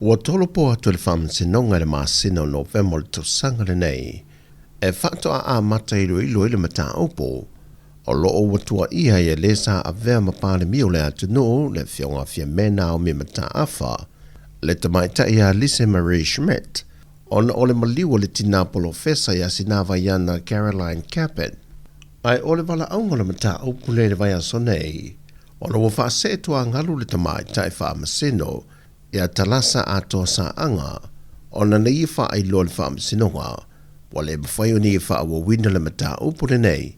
Ua tolopo atu e le Faamasinoga i le masina o Novema o le tausaga lenei e faatoa amata iloilo ai le mataupu o lo o ua tuuaia ai e le sa avea ma Palemia o le atunuu le Afioga a Fiame Naomi Mataafa le tamaitai ia Lise Marie Schmidt ona o le maliu o le tina polofesa ia Sinavaiana Caroline Kappert. Ae o le valaauga o le mataupu lea i le vaiaso nei, ona ua faasee tuagalu le tamaitai faamasino ia Talasa Atoa Saaga ona na ia faailoa i le faamasinoga ua le mafai ona ia faaauauina le mataupu lenei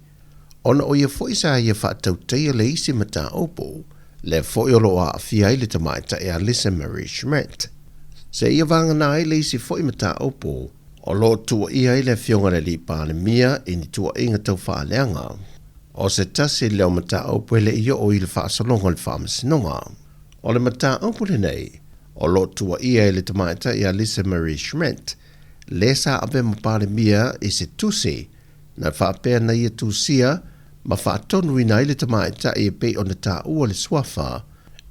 ona o ia foi sa ia faatautaia le isi mataupu lea foi o lo o aafia ai le tamaitai a Lisa Marie Schmidt. Seia vagana ai le isi foi mataupu o lo o tuuaia ai le Afioga i le Alii Palemia i ni tuuaiga tau faaleaga. O se tasi lea o mataupu e le i oo i le faasologa o le faamasinoga. O le mataupu lenei, o lo o tuuaia e le tamaitai a Lisa Marie Schmidt, le sa avea ma Palemia i se tusi na faapea na ia tusia ma faatonuina ai le tamaitai e pei ona taua le suafa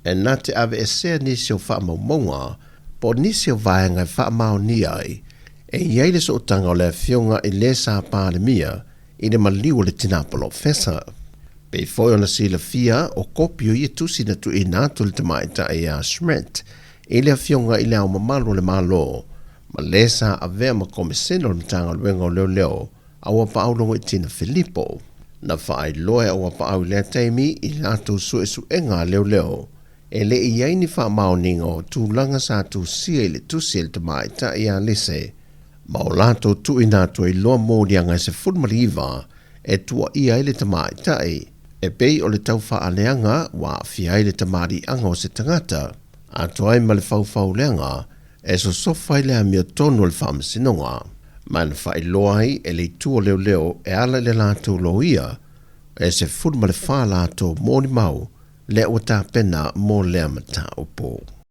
e na te aveesea nisi o faamaumauga po o nisi o vaega e faamaonia ai e i ai le sootaga o le afioga i le sa Palemia i le maliu o le tina polofesa. Pei foi ona silafia o kopi o ia tusi na tuuina atu e le tamaitai ia Schmidt i le Afioga i Le Ao Mamalu o le Malo ma le sa avea ma Komesina o le Matagaluega o Leoleo a Auapaau Logoitina Filipo. Na faailoa e Auapaau i lea taimi i latou suesuega a leoleo e le i i ai ni faamaoniga o tulaga sa tusia i le tusi a le tamaitai ia Lise ma o latou tuuina atu ai loa moliaga e 19 e tuuaia ai le tamaitai, e pei o le tau faaleaga ua aafia ai le tamaliiaga o se tagata, atoa ai ma le faufauleaga e sosofa ai le amiotonu o le faamasinoga, ma na faailoa ai e le itu o leoleo e ala i le latou loia e 14 latou molimau lea ua tapena mo lea mataupu.